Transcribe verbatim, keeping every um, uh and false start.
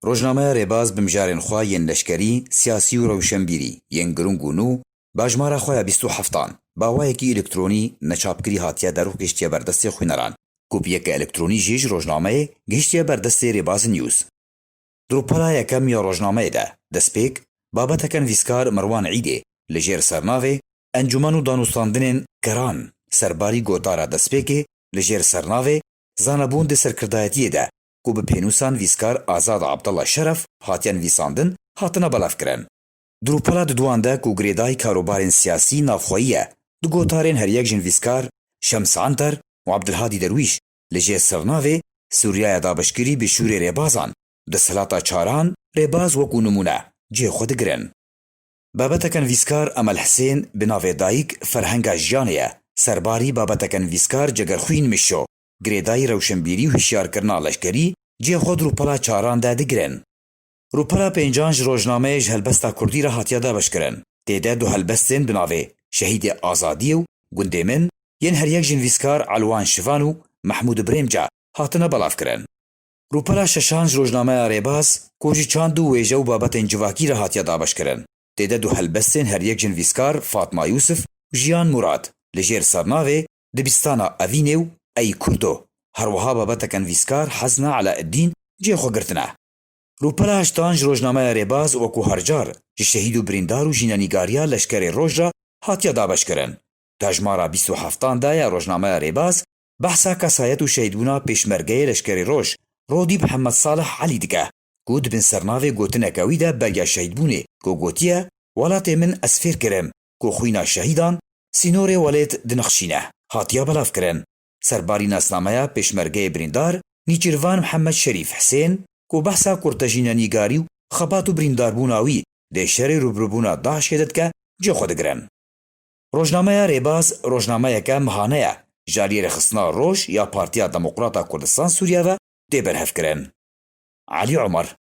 Rojnameya Rêbaz bi mijarên xwe yên leşkerî, siyasî û rewşenbîrî yên giring û nû, bi hejmara xwe ya bîst û heftan, bi awayekî elektronî neçapkirî hatiye derû gihiştiye ber destê xwîneran. Kopiyeke elektronî jî ji rojnameyê gihiştiye ber destê Rêbaz News. Di rûpela yekem ya rojnameyê de, destpêk, babeteke nivîskar Mirwan Îdê li jêr sernavê Encûmen û danûstandinên Keran, serbarî gotara destpêkê li jêr sernavê Zanebûn di serkirdayetiyê de, ku bi pênûsa nivîskar Azad Abdullah Şeref hatiye nivîsandin, hatine belavkirin. Di rûpela diduwan de ku girêdayî karobarên siyasî navxweyî ye, di gotarên her yek ji nivîskar Şems Anter û Abdulhadî Derwîş li jêr sernavê Sûriyaya dabeşkirî bi şûrê rêbazan, desthilata çaran, rêbaz wekû nimûne cihê xwe digirin. Babeteke nivîskar Emel Hisên bi navê Dayik ferhenga jiyanê ye, serbarî babeteke nivîskar Cegerxwîn Mişo, girêdayî rewşenbîrî û hişyarkirina leşkerî cihê xwe di rûpela çaran de digirin. Rûpela pêncan ji rojnameyê ji helbesta kurdî re hatiye dabeşkirin. Tê de du helbestên bi navê Şehîdê Azadiyê û Gundê Min yên her yek ji nivîskar Elwan Şivan û Mehmûd Birêmca hatine belavkirin. Rûpela şeşan ji rojnameya Rêbaz, ku ji çand û wêje û babetên civakî re hatiye dabeşkirin. Tê de du helbestên her yek ji nivîskar Fatma Yûsif û Jiyan Murad li jêr sernavê Dibistana Evînê û Ey Kurdo, herwiha babeteke nivîskar Hezna Elaeddîn cihê xwe girtine. Rûpela heştan ji rojnameya Rêbaz wekû her car ji şehîd û birîndar û jînenîgariya leşkerê Roj re hatiye dabeşkirin. Di hejmara bîst û heftan de ya rojnameya Rêbaz behsa kesayet û şehîdbûna pêşmergeyê leşkerê Roj, Rodî Mihemed Salih Elî dike, ku di bin sernavê gotineke wî de beriya şehîdbûnê, ku gotiye, Welatê min ez fêr kirim ku xwîna şehîdan sînorê welêt dinixşîne, hatiye belavkirin. Serbarî nasnameya pêşmergeyê birîndar Nîçîrvan Mihemed Şerîf Hisên, ku behsa kurtejînenîgarî û xebat û birîndarbûna wî dê şerê rûbirûbûna DAIŞê de dike, cihê xwe digirin. Rojnameya Rêbaz rojnameyeke mehane ye, ji aliyê rêxistina Roj ya Partiya Demokrata Kurdistan Sûriye ve tê berhevkirin. Elî Omer,